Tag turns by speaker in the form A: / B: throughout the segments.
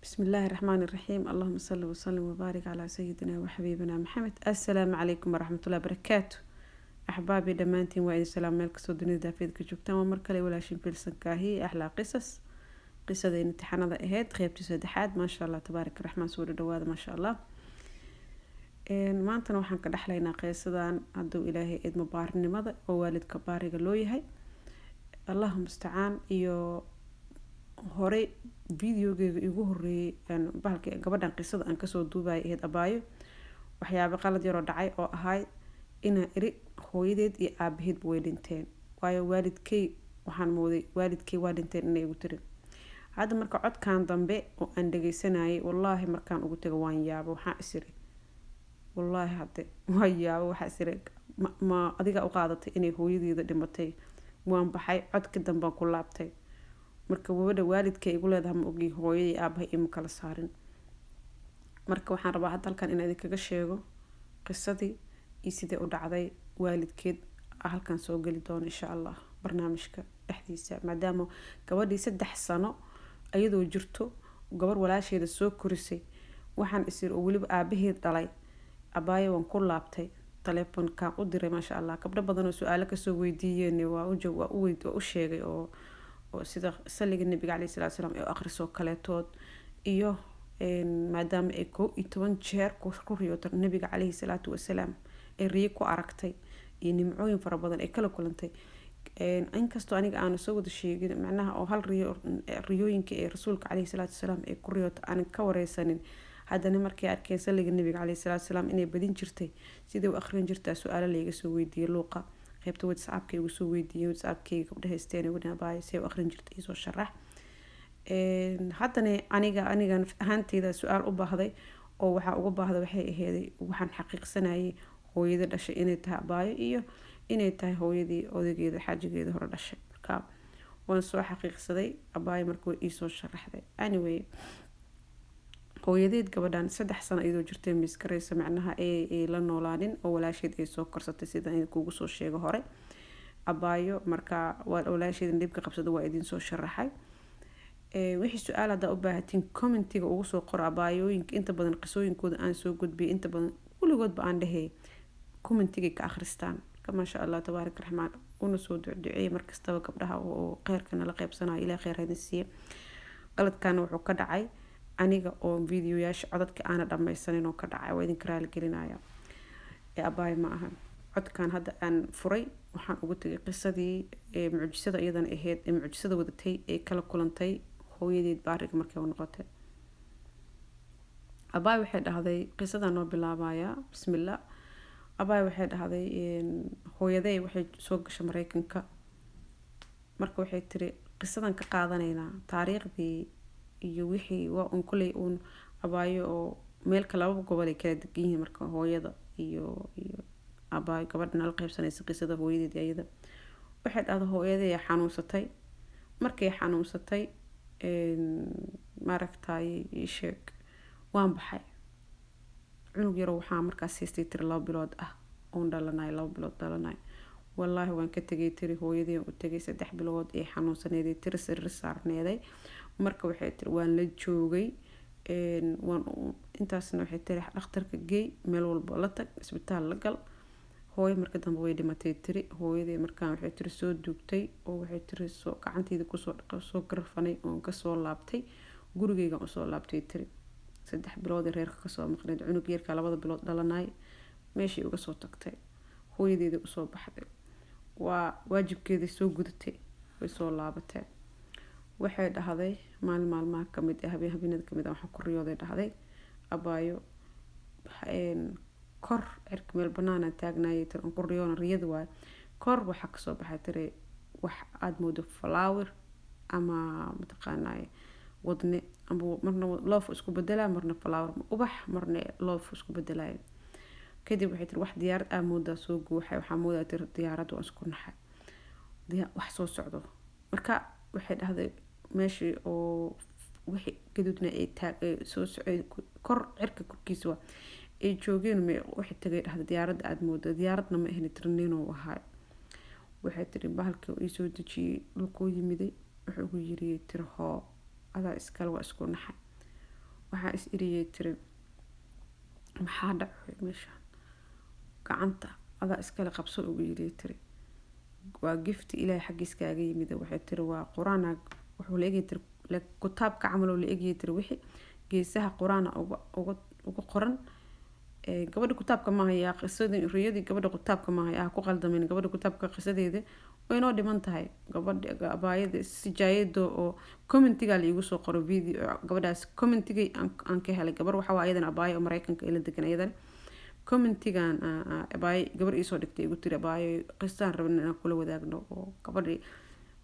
A: بسم الله الرحمن الرحيم، اللهم صل وسلم وبارك على سيدنا وحبيبنا محمد. السلام عليكم ورحمة الله وبركاته. Axbaabi, dhammaantiin waa idin salaam meel kastoo dunida daafeed ka joogtaan. Waa mar kale walaashin Filsan Kaahi, Axlaa Qisas, qisada imtixaanada ahayd qeybtii saddexaad. Maasha Allah, tabaarak raxmaan, soo dhawaada. Maasha Allah, maantana waxaan ka dhexlaynaa qisadan, hadduu Ilaahay idmo, baarinimada oo waalidka baariga loo yahay. Allahu mustacaan. Iyo horey videogeyga igu horeeyey, bahalka gabadhan qisada aan kasoo duubayay ahayd abaayo, waxyaabo qalad yaroo dhacay oo ahay inaa iri hooyadeed iyo aabaheedba way dhinteen, waayo waalidkey waxaan mooday waalidkey waa dhinteen inay igu tiri. Hadda marka codkan dambe oo aan dhageysanayay, wallaahi markaan ugu tago waan yaabo. Waxaan isiri, wallaahi hadde waan yaabo. Waxaa isiri, ma adiga u qaadatay inay hooyadeeda dhimatay? Waan baxay, codka dambaan ku laabtay. Marka gabadha waalidkay igu leedahay, ma ogi hooyadii aabahay ima kala saarin. Marka waxaan rabaa hadda halkan inaan idinkaga sheego qisadii iyo sidai u dhacday. Waalidkeed halkan soo geli doono insha Allah barnaamijka dhexdiisa, maadaama gabadhii 3 sano iyadoo jirto gabar walaasheeda soo korisay. Waxaan isir oo weliba aabaheed dhalay. Abaayo waan ku laabtay, taleefonkaan u diray. Maasha Allah, gabdho badan oo su-aalo kasoo weydiiyeen waa u sheegay oo sida saliga Nabiga caleyhi salaatu salaam ee akhrisoo kaleetood, iyo maadaama ay 11 jeer ku riyooto Nabiga caleyhi salaatu wasalaam, ay riyo ku aragtay, iyo nimcooyin fara badan ay kala kulantay. Inkastoo aniga aanu soo wada sheegin, macnaha oo hal riyo riyooyinka ee rasuulka caleyhi salaatu wasalaam ay ku riyooto aanan ka wareysanin, haddana markay arkeen saliga Nabiga caleyhi salaatu wasalaam inay badin jirtay, sidai u akhrin jirtaa, su-aalo layga soo weydiiyey luuqa qaybta WhatsAppka igu soo weydiiyey. WhatsAppkayga gabdha haysteen igu dhabaay, see u akhrin jirtay, isoo sharax. Haddana aniga naf ahaanteyda su-aal u baahday oo waxaa uga baahda waxay aheeday, waxaan xaqiiqsanayay hooyada dhashay inay tahay abaayo iyo inay tahay hooyadii odaygeeda xaajigeeda hore dhashay. Marka waan soo xaqiiqsaday abaayo, marka way iisoo sharaxday. Anyway, hooyadeed gabadhan 3 sano iyadoo jirtay miskareysa, macnaha ay la noolaanin oo walaasheed ay soo korsatay, sida kugu soo sheego hore abaayo. Marka walaasheedna dhibka qabsada waa idin soo sharaxay. Wixii su-aal haddaa u baahatiin, commentiga ugu soo qoro. Abaayooyinka inta badan qisooyinkooda aan soo gudbiyay, inta badan weligoodba aan dhehey, commentigay ka akhristaan. Marka maasha Allah, tabaarak raxmaan, una soo ducduceeyay markastaba gabdhaha oo kheyrka nala qeybsanayo. Ilaah kheyr haydin siiye. Qaladkana wuxuu ka dhacay aniga oo videoyaasha codadka aana dhammaysanin oo ka dhacay. Waa idinka raali gelinaya ee abaayo ma ahan. Codkan hadda aan furay waxaan ugu tegay qisadii mucjisada iyadana ahayd, ee mucjisada wadatay, ee kala kulantay hooyadeed baariga markay u noqotay. Abaay waxay dhahday, qisadan noo bilaabayaa, bismillah. Abaay waxay dhahday, hooyaday waxay soo gashay Mareykanka. Marka waxay tiri, qisadan ka qaadanaynaa taariikhdii iyo wixii waa un kuley uun abaayo oo meelka laba gobol ay kala degan yihiin. Marka hooyada iyo abaayo gabadha nala qeybsanaysa qisada hooyadeed iyada, waxay dhahday, hooyaday xanuunsatay. Markay xanuunsatay, maaragtay, ii sheeg, waan baxay. Cunug yaroo waxaa markaas haystay, tiri, 2 bilood ah oon dhalanay, 2 bilood dhalanay. Wallaahi waan ka tegay, tiri, hooyadii u tegay. 3 bilood ee xanuunsaneeday, tiri, sariir saarneeday. Marka waxay tiri, waan la joogay, waan intaasna. Waxay tiri, dhakhtarka geey, meel walba la tag, isbitaal la gal. Hooyo marka dambe way dhimatay, tiri hooyadii. Markaan waxay tiri soo duugtay oo waxay tiri soo gacanteyda kusoo dhaqay, soo garfanay oon kasoo laabtay, gurigeygan usoo laabtay, tiri. 3 bilood ee reerka kasoo maqneyd, cunug yarkaa 2da bilood dhalanay meeshii uga soo tagtay, hooyadeeda usoo baxday, waa waajibkeedii soo gudatay, way soo laabatay. Waxay dhahday, maalin maalmaha kamid ah, habeen habeenada kamid ah, waxaan ku riyooday, dhahday abaayo, kor cirka meel banaana taagnaayay, tiri, aan ku riyoona riyada waayo. Kor waxaa kasoo baxay, tiri, wax aada moodo flower ama mataqaanaa wadne, amba marna love isku bedelaa, marna flower ubax, marna love isku bedelaayo. Kadib waxay tiri, wax diyaarad aa moodaa soo guuxay. Waxaa moodaa, tiri, diyaarad. Waan isku naxay, wax soo socdo. Marka waxay dhahday, meeshii oo wixii gaduudna ay taag soo socay kor cirka korkiisa waa ay joogeen, waxay tagay, dhahday, diyaaradda aada mooda. Diyaaradna ma ahni, tiri, ninuu ahaay. Waxay tiri, bahalka ii soo dejiyey, dhulkuu yimiday. Wuxuu ugu yiri, tiri, hoo adaa iskale. Waa isku naxay. Waxaa is iriyay tiri, maxaa dhacoy meeshaan? Gacanta adaa iskale, qabso, ugu yiriy tiri. Waa gifti Ilaahay xaggiis kaaga yimid. Waxay tiri waa qur-aan, wuxuu la egay tiri kutaabka camal oo la egayay tiri, wixii geesaha qur-aana uga qoran. Gabadha kutaabka maahayaa qisadii riyadii, gabadha kutaabka maahaya, ku qaldamin. Gabadha kutaabka qisadeeda way inoo dhiman tahay. Gabadha abaayada sijaayada oo commentiga la iigu soo qoro video, gabadhaas commentigay aan ka helay. Gabar waxa waa ayadan abaayo oo Mareykanka ila degan, ayadan commentigan abaayo gabar iisoo dhigtay, igu tiri, abaayo, qisaan rabin inaan kula wadaagno oo gabadhii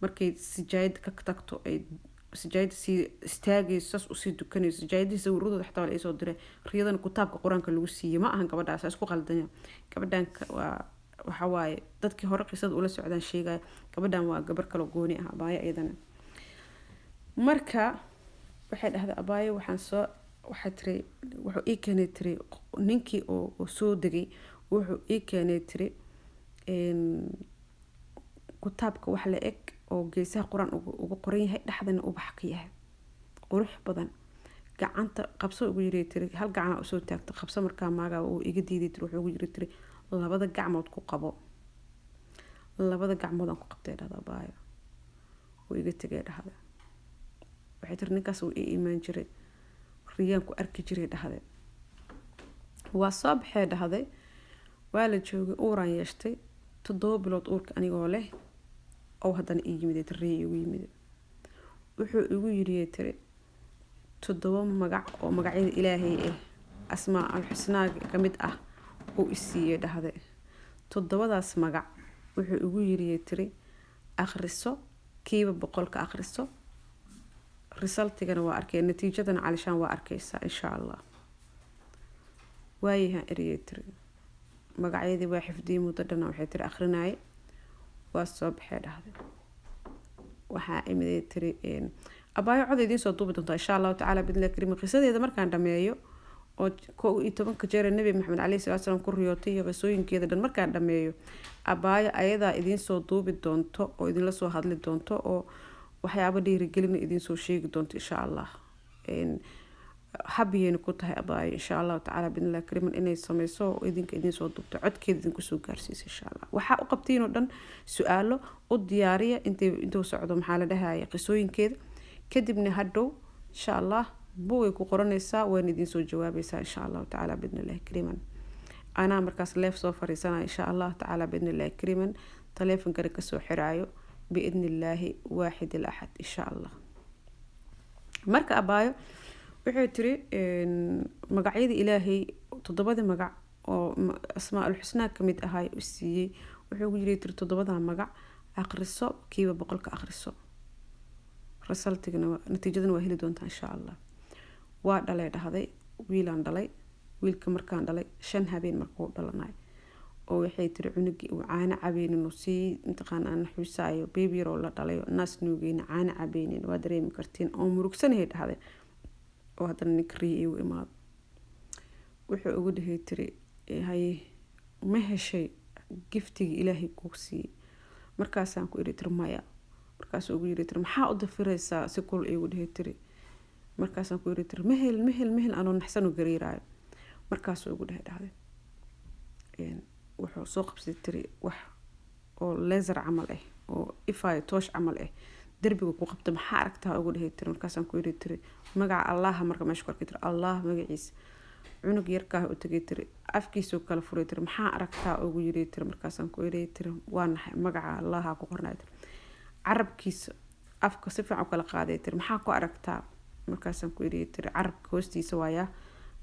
A: markay sijaayada ka tagto ay sijaayada sii istaagayso, saas usii dukanayso sijaayadihii. Sawiradooda xataa waa la iisoo diray. Riyadana kutaabka qur-aanka lagu siiyey ma ahan gabadhaas, isku qaldanya. Gabadhan waa waxa waaye dadkii hore qisada ula socdaan sheegaya. Gabadhan waa gabar kaloo gooni ah, abaayo iyadana. Marka waxay dhahday abaayo, waxaan soo, waxay tiri, wuxuu ii keenay tiri ninkii oo soo degay, wuxuu ii keenay tiri kutaabka wax la eg oo geesaha qur-aan uga qoran yahay, dhexdana ubax ka yahay, qurux badan. Gacanta qabso, ugu yiri tiri. Hal gacana usoo taagta, qabso markaa maagaa uu iga diiday tiri. Wuxuu ugu yiri tiri, labada gacmood ku qabo. Labada gacmood aan ku qabtay, dhahda abaayo, wuu iga tegay, dhahda. Waxay tiri ninkaas uu ii imaan jiray, riyaan ku arki jiray, dhahday. Waa soo baxee, dhahday. Waa la joogay, uuraan yeeshtay. 7 bilood uurka anigoo leh oo haddana ii yimid tiri, riya igu yimid. Wuxuu igu yiri tiri, 7 magac oo magacyada Ilaahay ah, asmaa al-xusnaa ka mid ah, uu isiiyey, dhahday. Toddobadaas magac wuxuu igu yiri tiri, akhriso, kiiba 100-ka akhriso, resultigana waa arkay, natiijadana calishaan waa arkaysaa, insha Allah. Waayahan eriyay tiri. Magacyadii waa xifdiyey muddo dhana, waxay tiri, akhrinaaye. Waa soo baxee, dhahday. Waxaa imiday tiri abaayo, cod idiin soo duubi doontaa, insha Allahu tacaala, bidnillahi kariim, qisadeeda markaan dhameeyo oo 11-ka jeer Nabi Maxamed caleyhi salaatu salaam ku riyootay iyo qisooyinkeeda dhan markaan dhameeyo, abaayo ayadaa idiin soo duubi doonto oo idinla soo hadli doonto oo waxyaabo dhiirigelina idiin soo sheegi doonto, insha Allah. Habiyayna ku tahay abaayo, insha Allahu tacaala, bidnillahi kariim, inay sameyso oo idinka idiin soo duubto, codkeeda idinku soo gaarsiiso, insha Allah. Waxaa u qabtiin oo dhan su-aalo u diyaariya intay intuu socdo, maxaa la dhahaya, qisooyinkeeda. Kadibna hadhow, insha Allah, buugay ku qoranaysaa, wayna idiin soo jawaabaysaa, insha Allahu tacaala, bidnillahi kariiman. Anaa markaas leef soo fariisanaya, insha Allahu tacaala, bidnillahi kariiman, taleefonkana kasoo xiraayo, biidni Illaahi waaxid al axad, insha Allah. Marka abaayo waxay tiri magacyada Ilaahay, toddobadii magac oo asmaa alxusnaa kamid ahay u siiyey, wuxuu ugu yiri tiri, toddobada magac akhriso, kiiba 100-ka akhriso, resultigana, natiijadana waa heli doontaa, insha Allah. Waa dhalay, dhahday. Wiilaan dhalay. Wiilka markaan dhalay, 5 habeen markuu dhalanay oo, waxay tiri, cunugii uu caano cabeynin oo sii mataqaana aan xuusaayo, baby yaroo la dhalayo, naas nuugeyna, caano cabeynin, waa dareemi kartiin, oo murugsanahay, dhahday, oo haddana ninka riya igu imaado. Wuxuu ugu dhahay tiri, haye, ma heshay giftigii Ilaahay kuu siiyey? Markaasaan ku iri tiri, maya. Markaasuu ugu yiri tiri, maxaa u dafiraysaa? Si kul iigu dhahay tiri. Markaasaan ku yiri tiri, mahel, mahel, mahel, anoo naxsan oo gariiraayo. Markaasuu ugu dhahay, dhahday, wuxuu soo qabsaday tiri wax oo laser camal ah oo ifaayo, toosh camal ah, derbiga ku qabta. Maxaa aragtaa, ugu dhahay tiri. Markaasaan ku yiri tiri, magaca Allaha. Marka meesha ku arkay tiri Allah magaciisa, cunug yarkaah u tagay tiri, afkiisuu kala furay tiri. Maxaa aragtaa, ugu yiri tiri. Markaasaan ku yiri tiri, waa naxay, magaca Allaha ku qornay tiri. Carabkiisa afka si fiican u kala qaaday tiri. Maxaa ku aragtaa? Markaasaan ku yiri tiri, carabka hoostiisa waayaa,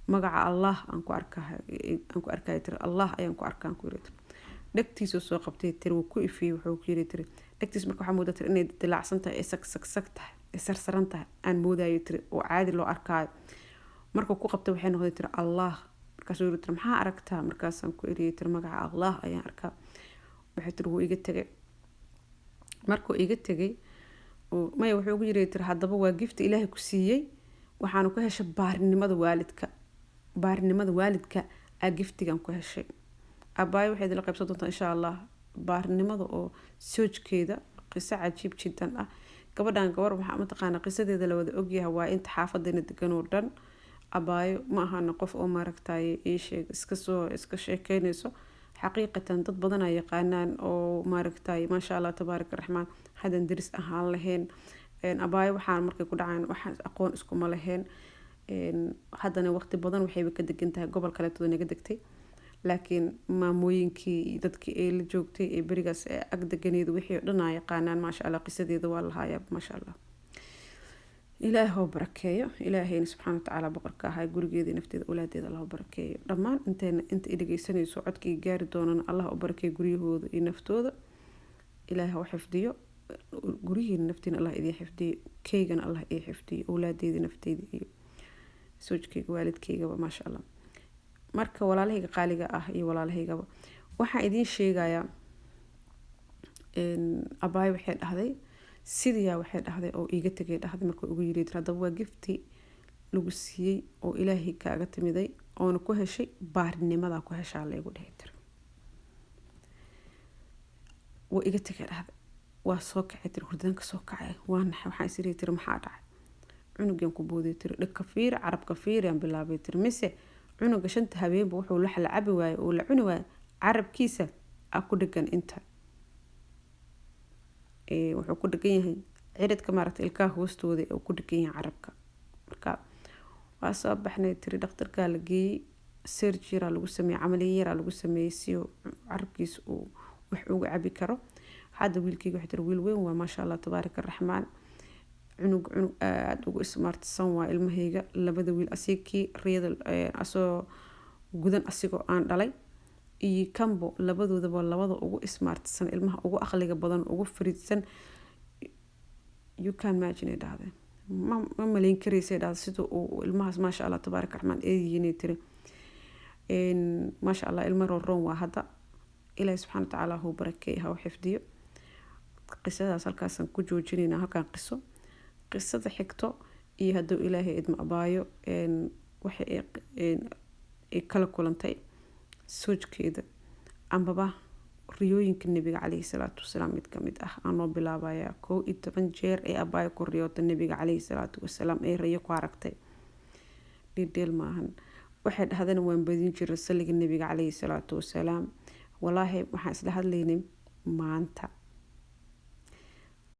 A: magaca Allah aan ku arkaa, aan ku arkaya tiri, Allah ayaan ku arkaan, ku yiri tiri. Dhegtiisuu soo qabtay tiri, wuu ku ifiyey. Wuxuu ku yiri tiri, dhegtiis marka waxaa moodaa tiri inay dilaacsan tahay, ay sag sag sag tahay, ay sarsaran tahay aan moodayo tiri, oo caadi loo arkaayo. Markuu ku qabtay waxay noqday tiri Allah. Markaasuu yiri tiri, maxaa aragtaa? Markaasaan ku eriyay tiri, magaca Allah ayaan arkaa. Waxay tiri wuu iga tegay. Markuu iga tegay, maya, wuxuu ugu yiri tiri, haddaba waa gifta Ilaahay ku siiyey, waxaanu ka heshay baarinimada waalidka. Baarinimada waalidka aa giftigan ku heshay. Abaayo waxay idinla qaybsan doontaa, insha Allah, baarinimada oo soojkeeda, qiso cajiib jiddan ah. Gabadhan gabar waxaa mataqaana qisadeeda la wada ogyahay, waa inta xaafadana degan oo dhan. Abaayo ma ahana qof oo maaragtay ii sheeg iska soo iska sheekeynayso. Xaqiiqatan dad badan ay yaqaanaan oo maaragtay, maasha Allah, tabaaraka raxmaan, hadan deris ahaan lahayn. Abaayo waxaan markay ku dhacaan waxaan aqoon iskuma lahayn. Haddana waqti badan waxayba ka degan tahay gobol kaleetooda naga degtay, laakiin maamooyinkii iyo dadkii ay la joogtay ee berigaas ee ag deganeed wixii oo dhan aa yaqaanaan. Maasha Allah, qisadeeda waa lahayaa. Maasha Allah, Ilaahay hoo barakeeyo. Ilaahayna subxaana watacaala boqorka ahaa gurigeeda, nafteeda, awlaadeeda Allah barakeeyo. Dhammaan inteena inta i dhegeysanayso, codkii gaari doonana, Allah u barakeeyo guryahooda iyo naftooda. Ilaahay ha u xifdiyo guryihiina, naftiina Allah idiin xifdiyo, keygana Allah ii xifdiyo, awlaadeeda, nafteeda iyo soojkeyga, waalidkeygaba. Maasha Allah. Marka walaalahayga qaaliga ah iyo walaalahaygaba, waxaan idiin sheegayaa, abaayo waxay dhahday sidiyaa, waxay dhahday oo iiga tegay, dhahday markuu ugu yiri, haddaba waa gift-i lagu siiyey oo Ilaahay kaaga timiday oona ku heshay baarinimadaa ku heshaa laygu dhihi tiri. Waa iga tegay dhahday. Waa soo kacay tiri, hurdaanka soo kacay, waa naxay. Waxaan isiri tiri, maxaa dhacay? Cunugan ku booday tiri, dhegka fiiri, carabka fiiri aan bilaabay tiri. Mise cunuga shanta habeenba wuxuu la cabi waayey oo la cuni waayey, carabkiisa aa ku dhegan inta, wuxuu ku dhegan yahay ciridka, maaragta, ilkaha hoostooda uu ku dhegan yahay carabka. Marka waa soo baxnay tiri, dhakhtarkaa la geeyey, surgery yaraa lagu sameeyey, camaliya yaraa lagu sameeyey si carabkiisa uu wax uga cabi karo. Hadda wiilkeyga, waxay tiri, wiil weyn waa, maasha Allah, tabaaraka raxmaan. Cunug cunug aada ugu smart-san waa ilmahayga labada wiil, asigkii riyada asoo gudan asigoo aan dhalay iyo kambo, labadoodaba labada ugu smart-san, ilmaha ugu aqliga badan, ugu fariidsan. You can imagine, ay dhahday, ma malayn karaysay dhahday sida uu ilmahaas, maasha Allah, tabaaraka raxmaan, eeyihiinay tiri. Maasha Allah, ilmo rooroon waa hadda. Ilaahi subxaana watacaala huu barakeey, ha u xifdiyo. Qisadaas halkaasaan ku joojinaynaa, halkaan qiso qisada xigto iyo hadduu Ilaahay idmo, abaayo waxay ay kala kulantay soojkeeda ambaba riyooyinka Nebiga caleyhi salaatu wasalaam mid kamid ah aanoo bilaabaya. 11 jeer ee abaayo ku riyoota Nebiga caleyhi salaatu wasalaam ee riyo ku aragtay, dhiirdheel maahan. Waxay dhahdana, waan badin jiray saliga Nebiga caleyhi salaatu wasalaam. Walaahi waxaan isla hadlaynay maanta.